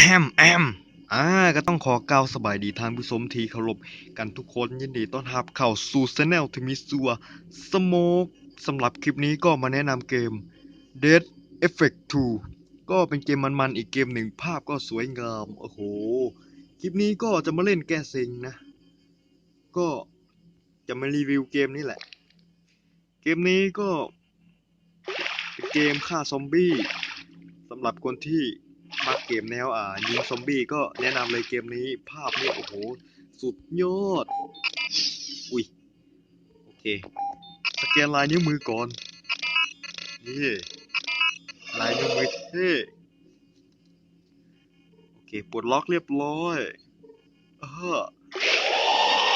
ແອມ ແອມ ອ່າ ກໍຕ້ອງຂໍກ່າວສະບາຍດີທ່ານຜູ້ຊົມທີ່ເຄົາລົບກັນທຸກຄົນ, ຍິນດີຕ້ອນຮັບເຂົ້າສູ່ແຊນແນວທີ່ມີຊື່ວ່າ Smoke. ສຳລັບຄລິບນີ້ກໍມາແນະນຳເກມ Death Effect two ກໍເປັນເກມມັນໆອີກເກມໜຶ່ງ, ພາບກໍສວຍງາມ. ໂອ້ໂຫ ຄລິບນີ້ກໍຈະມາເລ່ນແກ້ເຊັງນະ, ກໍຈະມາຣີວິວເກມນີ້ແຫຼະ. ເກມນີ້ກໍເປັນເກມຂ້າຊອມບີ້ ສຳລັບຄົນທີ່ມັກເກມແນວ ອ່າ ຍິງຊອມບີ້ ກໍແນະນຳເລີຍເກມນີ້. ພາບນີ້ ໂອ້ໂຫ ສຸດຍອດ. ອຸ້ຍ ໂອເຄ ສະແກນລາຍນິ້ວມືກ່ອນ. ນີ້ ລາຍນິ້ວມືເທ່. ໂອເຄ ປົດລັອກຮຽບຮ້ອຍ. ເອີ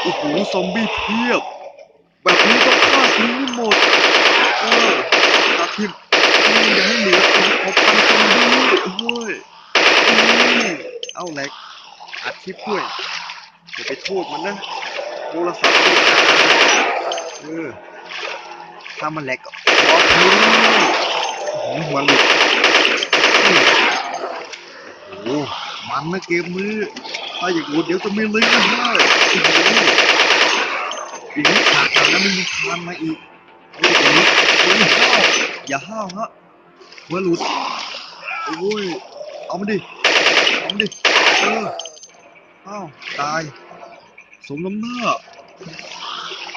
ໂອ້ໂຫ ຊອມບີ້ພຽບ, ແບບນີ້ຕ້ອງຂ້າຊອມບີ້ໝົດ. ເອີ ຕັດຖິ້ມ ຢ່າໃຫ້ເຫຼືອ ຂອງປັນຊອມບີ້. ໂອ້ຍ ເອົາ ແລັກ ອັດຄລິບດ້ວຍ. ຢ່າໄປໂທດມັນນະ ໂທລະສັບໂທດກັນ. ເອີ ຖ້າມັນແລັກກໍ ໂອ້ໂຫ ຫົວຫຼຸດ. ໂອ້ໂຫ ມັນນະເກມນີ້ ຖ້າຢາກໂຫດດຽວຈະມີລິງໃຫ້. ໂອ້ໂຫ ອີກນິດຂາດແລ້ວ ມັນມີຄານມາອີກ. ໂອ້ຍ ຢ່າຫ້າວ ຢ່າຫ້າວຮະ. ຫົວຫຼຸດ. ໂອ້ຍ ເອົາມັນດິ ເອົາມັນດິ. ເອີ ອ້າວ ຕາຍ ສົມນ້ຳໜ້າ.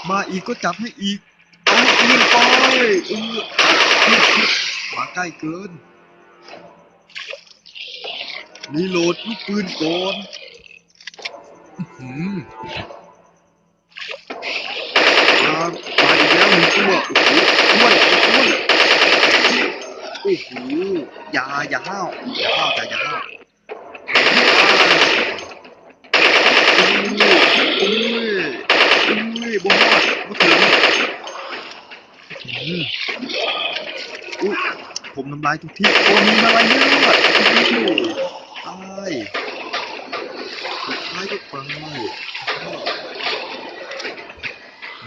ມາອີກກໍຈັດໃຫ້ອີກ. ເອົາຄືນໄປ. ເອີ ເອົາຄືນ ມາໃກ້ເກີນ. ຣີໂຫຼດລູກປືນກ່ອນ. ອືຫື ມາ ມາອີກແລ້ວໜຶ່ງຕົວ. ໂອ້ໂຫ ອ້ວນ ອ້ວນ. ໂອ້ໂຫ ຢ່າ ຢ່າຫ້າວ ຢ່າຫ້າວ ຢ່າ ຢ່າຫ້າວ. ໂອ້ຍ ໂອ້ຍ ໂອ້ຍ ບໍ່ຮອດ ບໍ່ເຖິງ. ອືມ ອຸ້ຍ ຖົມນ້ຳລາຍທຸກທີ່. ໂອ້ ມີມາລາຍເລືອດ. ໂອ້ ຕາຍ ສຸດທ້າຍກໍຕາຍ.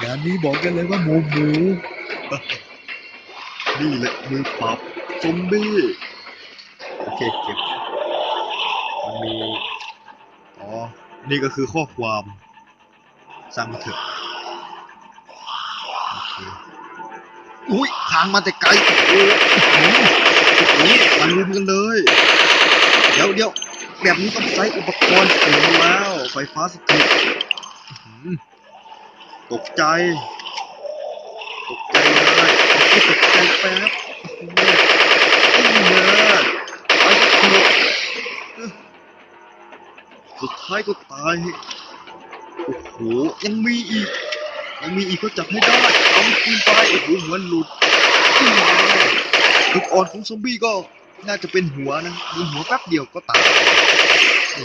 ງານນີ້ບອກໄດ້ເລີຍວ່າໝູໆ. ນີ້ແຫຼະມືປາບຊອມບີ້. ໂອເຄ ເກັບ ມັນມີ ອໍ ນີ້ກໍຄືຂໍ້ຄວາມ. ຊ່າງມັນເຖາະ. ໂອເຄ ອຸ້ຍ ທາງມາແຕ່ໄກ. ໂອ້ ໂອ້ໂຫ ມາລຸມກັນເລີຍ. ດຽວ ດຽວ ແບບນີ້ຕ້ອງໃຊ້ອຸປະກອນເສີມແລ້ວ ໄຟຟ້າສະຖິດ. ອືຫື ຕົກໃຈ ຕົກໃຈເລີຍ. ຕົກໃຈແປັບ. ໂອ້ໂຫ ໄປເຖາະ. ສຸດທ້າຍກໍຕາຍ. ໂອ້ໂຫ ຍັງມີອີກ ຍັງມີອີກ ກໍຈັບໃຫ້ໄດ້. ເອົາຄືນໄປ. ໂອ້ໂຫ ຫົວຫຼຸດ. ຈຸດອ່ອນຂອງຊອມບີ້ກໍໜ້າຈະເປັນຫົວນະ, ຍິງຫົວແປັບດຽວກໍຕາຍ. ເອີ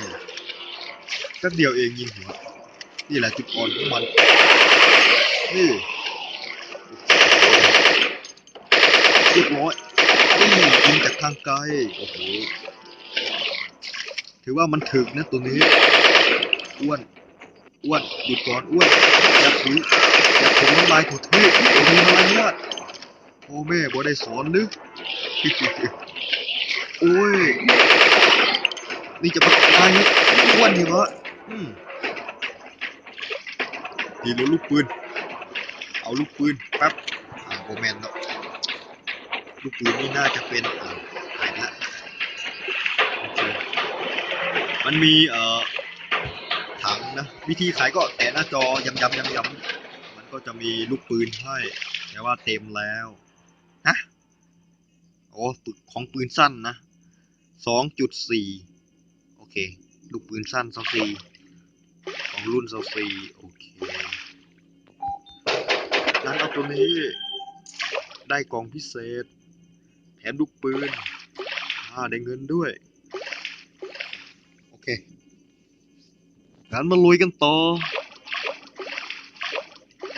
ແປັບດຽວເອງຍິງຫົວ. ນີ້ແຫຼະຈຸດອ່ອນຂອງມັນ. ນີ້ ຮຽບຮ້ອຍ. ນີ້ ຍິງຈາກທາງໄກ. ໂອ້ໂຫ ຖືວ່າມັນຖືກນະໂຕນີ້. ອ້ວນ ອ້ວນ ຢຸດກ່ອນ ອ້ວນ. ຢ່າຂຸຍ ຢ່າຖົມນ້ຳລາຍໂທດເທບ. ໂຕນີ້ມາລາຍາດ ພໍ່ແມ່ບໍ່ໄດ້ສອນຫຼື. ໂອ້ຍ ນີ້ຈະມາຕາຍອ້ວນນີ້ວະ. ອືມ ນີ້ເລີຍລູກປືນ. ເອົາລູກປືນແປັບ. ອ່າ ບໍ່ແມ່ນເນາະ. ລູກປືນນີ້ໜ້າຈະເປັນ ອາ ຫາຍໄປລະ. ໂອເຄ ມັນມີ ເອີ ຖັງນະ, ວິທີໄຂກໍແຕະໜ້າຈໍ ຢຳໆໆ ມັນກໍຈະມີລູກປືນໃຫ້. ແຕ່ວ່າເຕັມແລ້ວ. ຮະ? ໂອ້ ປຶກ ຂອງປືນສັ້ນນະ ສອງຈຸດສີ່. ໂອເຄ ລູກປືນສັ້ນຊາວສີ່ ຂອງລຸ້ນຊາວສີ່. ໂອເຄ ນັ້ນເອົາໂຕນີ້ ໄດ້ກ່ອງພິເສດ ແຖມລູກປືນ. ອາ ໄດ້ເງິນດ້ວຍ. ໂອເຄ ງານມາລຸຍກັນຕໍ່.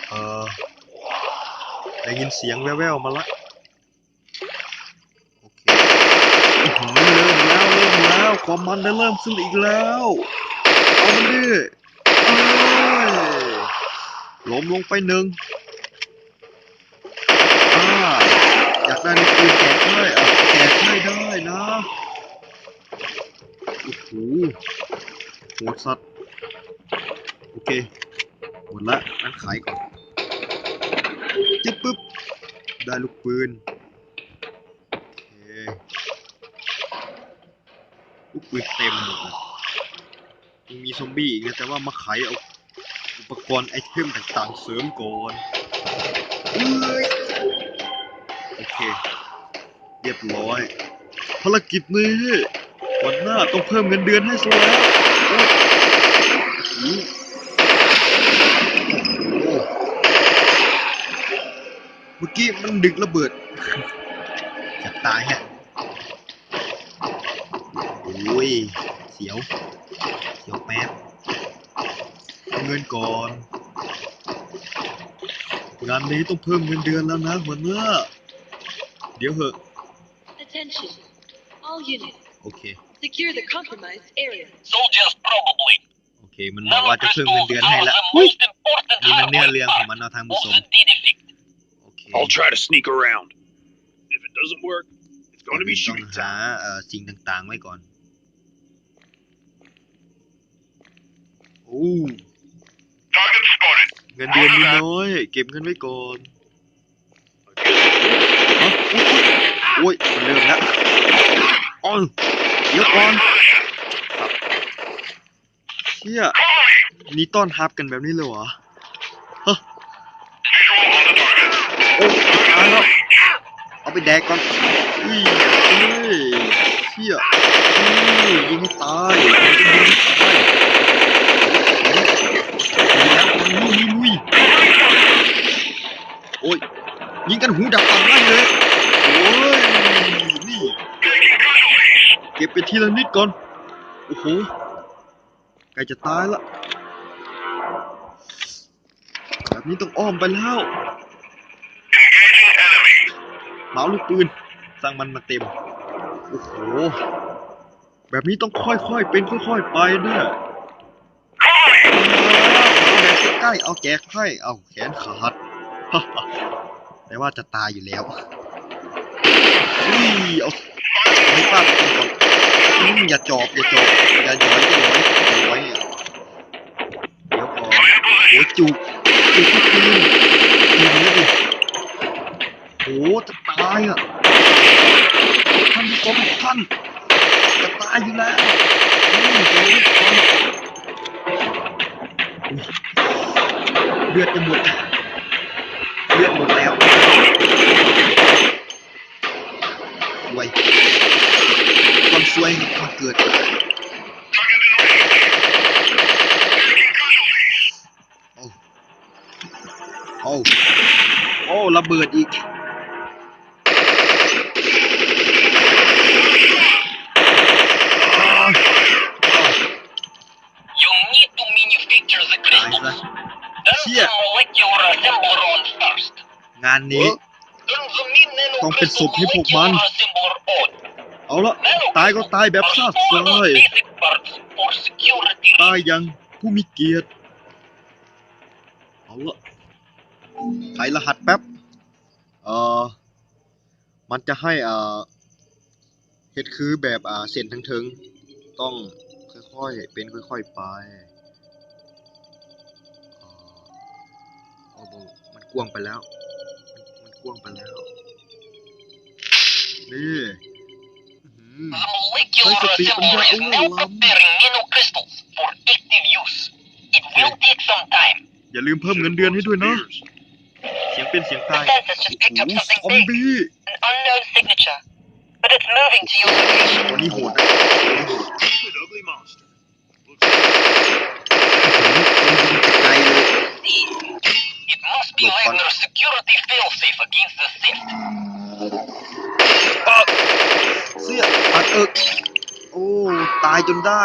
ເອີ ໄດ້ຍິນສຽງແວ່ວໆມາລະ. ໂອເຄ ເລີ່ມແລ້ວ ເລີ່ມແລ້ວ ຄວາມມັນໄດ້ເລີ່ມຂຶ້ນອີກແລ້ວ. ເອົາມັນດິ ເອີຍ ລົ້ມລົງໄປໜຶ່ງ. ອ່າ ຢາກໄດ້ລູກປືນແຈກເລີຍ ອ່ະ ແຈກໃຫ້ໄດ້ນະ. ໂອ້ໂຫ ໂຫດສັດ. ໂອເຄ ໝົດລະ ນັ້ນຂາຍກ່ອນ. ຈຶບປຶບ ໄດ້ລູກປືນ. ໂອເຄ ລູກປືນເຕັມໝົດລະ. ຍັງມີຊອມບີ້ອີກນະ ແຕ່ວ່າມາໄຂເອົາອຸປະກອນໄອເທັມຕ່າງໆເສີມກ່ອນ. ເອີຍ ໂອເຄ ຮຽບຮ້ອຍ. ພາລະກິດນີ້ ຫົວໜ້າຕ້ອງເພີ່ມເງິນເດືອນໃຫ້ຊະແລ້ວ. ໂອ້ ໂອ້ໂຫ ເມື່ອກີ້ມັນດຶກລະເບີດ ຢາກຕາຍແຮະ. ໂອ້ຍ ສຽວ ສຽວແປບ. ເອົາເງິນກ່ອນ. ງານນີ້ຕ້ອງເພີ່ມເງິນເດືອນແລ້ວນະ ຫົວໜ້າ. ດຽວເຫາະ. Attention all units. ໂອເຄ Secure the compromised area. Soldiers probably. ໂອເຄ ມັນບອກວ່າຈະເພີ່ມເງິນເດືອນໃຫ້ລະ. ອຸ້ຍ ນີ້ມັນເນື້ອເລື່ອງຂອງມັນເນາະ ທ່ານຜູ້ຊົມ. ໂອເຄ I'll try to sneak around. If it doesn't work, it's gonna be shooting time. ເອີ ສິ່ງຕ່າງໆໄວ້ກ່ອນ. ໂອ້ Target spotted. ເງິນເດືອນມີນ້ອຍ ເກັບເງິນໄວ້ກ່ອນ. ຮະ ໂອ້ຍ ໂອ້ຍ ມັນເລີ່ມແລ້ວ. ໂອ້ຍ ດຽວກ່ອນ. ເຊຍ ນີ້ຕ້ອນຮັບກັນແບບນີ້ເລີຍຫວາ? ຮະ ໂອ້ຍ ຕາຍແລ້ວ ເອົາໄປແດກກ່ອນ. ອຸ້ຍ ເຊຍ ໂອ້ຍ ຍິງໃຫ້ຕາຍ ຍິງໃຫ້ຕາຍ. ລຸຍ ລຸຍ ລຸຍ. ໂອ້ຍ ຍິງກັນຫູດັບຕັນໄດ້ເລີຍ. ໂອ້ຍ ນີ້ ເກັບໄປທີລະນິດກ່ອນ. ໂອ້ໂຫ ໃກ້ຈະຕາຍລະ ແບບນີ້ຕ້ອງອ້ອມໄປແລ້ວ. ມາເອົາລູກປືນ ຊ່າງມັນມາເຕັມ. ໂອ້ໂຫ ແບບນີ້ຕ້ອງຄ່ອຍໆເປັນຄ່ອຍໆໄປເດີ. ເອົາແບບໃກ້ໆ ເອົາແຈກໃຫ້ ເອົາແຂນຂາດ. ແຕ່ວ່າຈະຕາຍຢູ່ແລ້ວ. ອຸ້ຍ ເອົາໃຫ້ປາດກິນກ່ອນ. ອືມ ຢ່າຈອບ ຢ່າຈອບ ຢ່າຢອຍ ຢ່າຢອຍ ຢ່າຢອຍ. ດຽວກ່ອນ ໂອ້ຍ ຈຸກ ຈຸກຄືນ ກິນແລ້ວດິ. ໂຫ ຈະຕາຍອະ ທ່ານຜູ້ຊົມ ທ່ານ ຈະຕາຍຢູ່ແລ້ວ. ອືມ ເຈົ້າ ເລືອດຈະໝົດ ເລືອດໝົດແລ້ວ. ໂອ້ຍ ຄວາມຊວຍມັນເກີດ. ໂອ້ ໂອ້ ໂອ້ ລະເບີດອີກ. You need to manufacture the crystals. ຕາຍຊະ. Then the molecular assembly runs first. ງານນີ້ Then the main nanocriystal molecular assembler. ເອົາລະ ຕາຍກໍຕາຍແບບຊາດຊາຍ. All the basic parts for security reasons. ຕາຍຢ່າງຜູ້ມີກຽດ. ເອົາລະ ໄຂລະຫັດແປັບ. ເອີ ມັນຈະໃຫ້ ເອີ ເຮັດຄືແບບ ອ່າ ເສັ້ນເທິງໆ ຕ້ອງຄ່ອຍໆເປັນຄ່ອຍໆໄປ. ເອີ ໂອ້ ມັນກວ້າງໄປແລ້ວ ມັນກວ້າງໄປແລ້ວ. ນີ້ ອື The molecular assembler is now preparing nanocrystals for active use. It will take some time. ຢ່າລືມເພີ່ມເງິນເດືອນໃຫ້ດ້ວຍນະ. ສຽງເປັນສຽງຕາຍ. The census just picked up something big. ໂອ້ ຊອມບີ້. An unknown signature, but it's moving to your location. ໂອ້ ນີ້ໂຫດນະ ນີ້ໂຫດ. Stupid ugly monster. Looks like ໄກເລີຍ. It must be Wegner's security failsafe against the theft. ເອີ ເສຍ ຕັດເອິກ. ໂອ້ ຕາຍຈົນໄດ້.